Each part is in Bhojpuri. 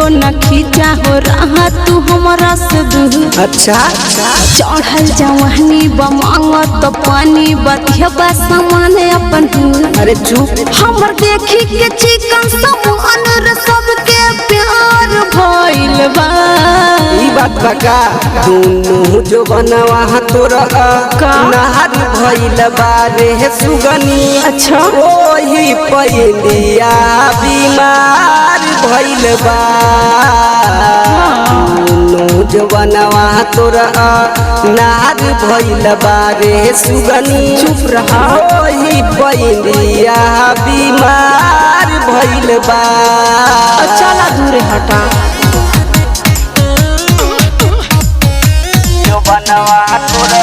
न खींचा हो रहा तू हमरा से दूर। अच्छा। चढ़ल जवानी बमांगत तो पानी बतियबा सामान अपन। अरे चुप। हमर देखी के चिकन सामान रे सबके प्यार भइल बा। ई बात बा का? दुनु जो बनवा तोरा का? नहर भइल बा रे सुगनी। अच्छा। ओही पैलिया बीमार भइल बा। दुनु जो बनवा तोरा नहर भइल बा रे सुगनी। चुप रहा। ओही पैलिया बीमार भइल बा। चला दूरे हटा। जो बनवा तोरा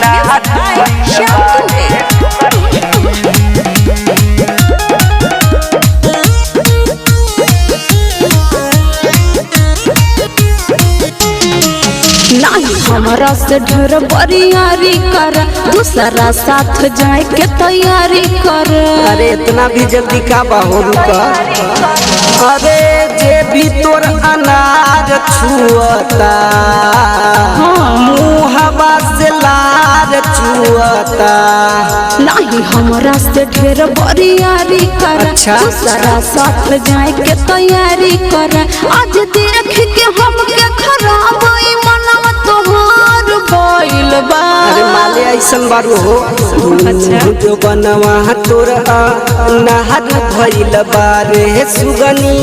नहर भइल बा रे। नहीं हमरा से ढेर बरियारी कर, दूसरा साथ जाए के तैयारी कर। अरे इतना भी जल्दी का बा हो रुका। अरे जे भी तोर अनार छुअता, मुहवा से लार छुअता। नहीं हमरा से ढेर बरियारी कर, अच्छा। दूसरा साथ जाए के तैयारी कर। आज देख के हमके खराब ई मनवा तोहार भइल बा। अरे माले ऐसन बारू हो। अच्छा। जो बनवा तोर नहर भइल बारे सुगनी।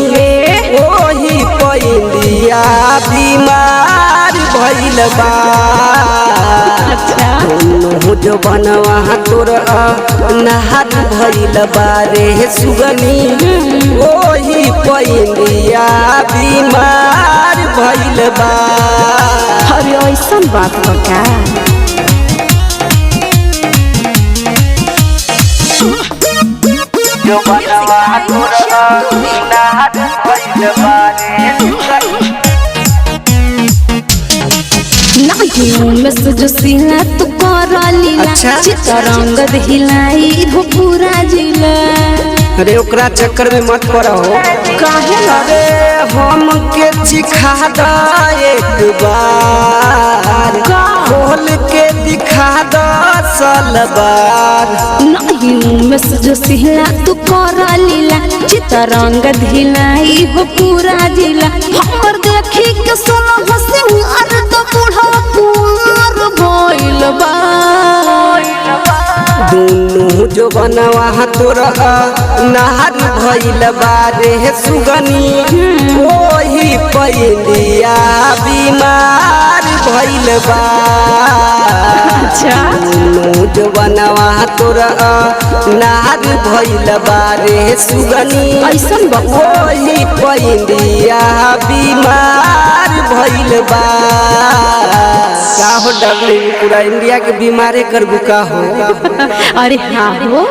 ओही पैलिया बीमार भइल बा। अच्छा। दुनु जो बनवा तोर नहर भइल बारे सुगनी। ओही पैलिया बीमार भइल बा। अरे ऐसन बात बा का? जो बनवा तोर नहर भइल बारे सुगनी। नहीं उमेश जो सिला तू कर लीला। अच्छा। चितरंग हिलाई हो पूरा जिला। अरे ओकरा चक्कर में मत पड़ो। काहे ना? अरे हम के चिखा द एक बार, का? खोल के दिखा द सलवार। नहीं उमेश जो सिला तू कर लीला, चितरंग धिलाई हो पूरा जिला। हमर देखी के सोना हसिंगार तो बूढ़ा कुंवर भइल बा। दुनु जो बनवा तोरा नहर भइल बारे सुगनी। ओही पैलिया बीमार भइल बा। अच्छा। दुनु जो बनवा तोरा नहर भइल बारे सुगनी। ऐसन बा? ओही पैलिया बीमार भइल बा। का हो डार्लिंग, पूरा इंडिया के बीमारे कर बुका हो। अरे हाँ हो।